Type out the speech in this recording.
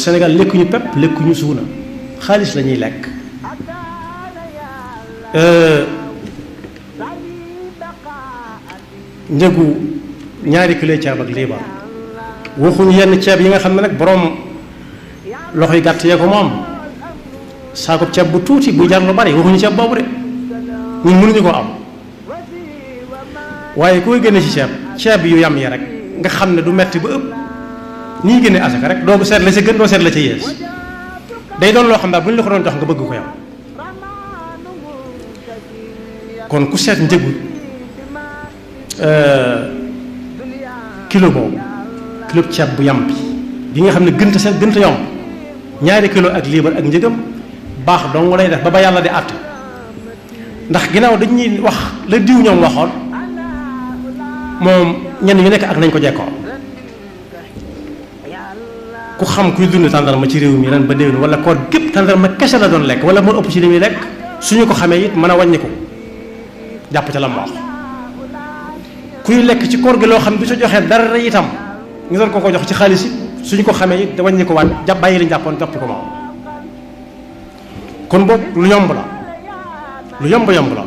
Sénégal lekkuñu pepp lekkuñu suuna xaalis la ñuy lekk njëgu ñaari kilo ceeb ak liibar waxuñu yenn ceeb yi nga xam ne nag borom loxo yi gàtt yee ko moom saako ceeb bu tuuti bu jar lu bari waxuñu ceeb boobu de ñun mënuñu koo am waaye koy génne ci ceeb yu yam yi rek nga xam ne du metti ba ëpp nii génne asaka rek doo ko seet la ca gën doo seet la ca yées day doon loo xam daal bu ñu la ko doon jox nga bëgg ko yow kon ku seet njëgu kilo boobu kilo ceeb bu yam bi nga xam ne gënta seet gënta yomb ñaari kilo ak liibar ak njëgam baax dong lay def ba yàlla di àtt ndax ginnaaw dañuy wax la diw ñoom waxoon moom ñenn ñu nekk ak nañ ko jekkoo ku xam kuy dund tàndarma ci réew mi ren ba déwén wala koor gépp tàndarma kese la doon lekk wala moo ëpp ci li muy lekk suñu ko xamee it mën a wàññi ko jàpp ca la mu wax kuy lekk ci koor gi loo xam ne du sa joxee dara itam ñu doon ko jox ci xaalis it suñu ko xamee it da wàññi ko waat jàpp bàyyi lañ jàppoon joppi ko moom kon boobu lu yomb la lu yomb la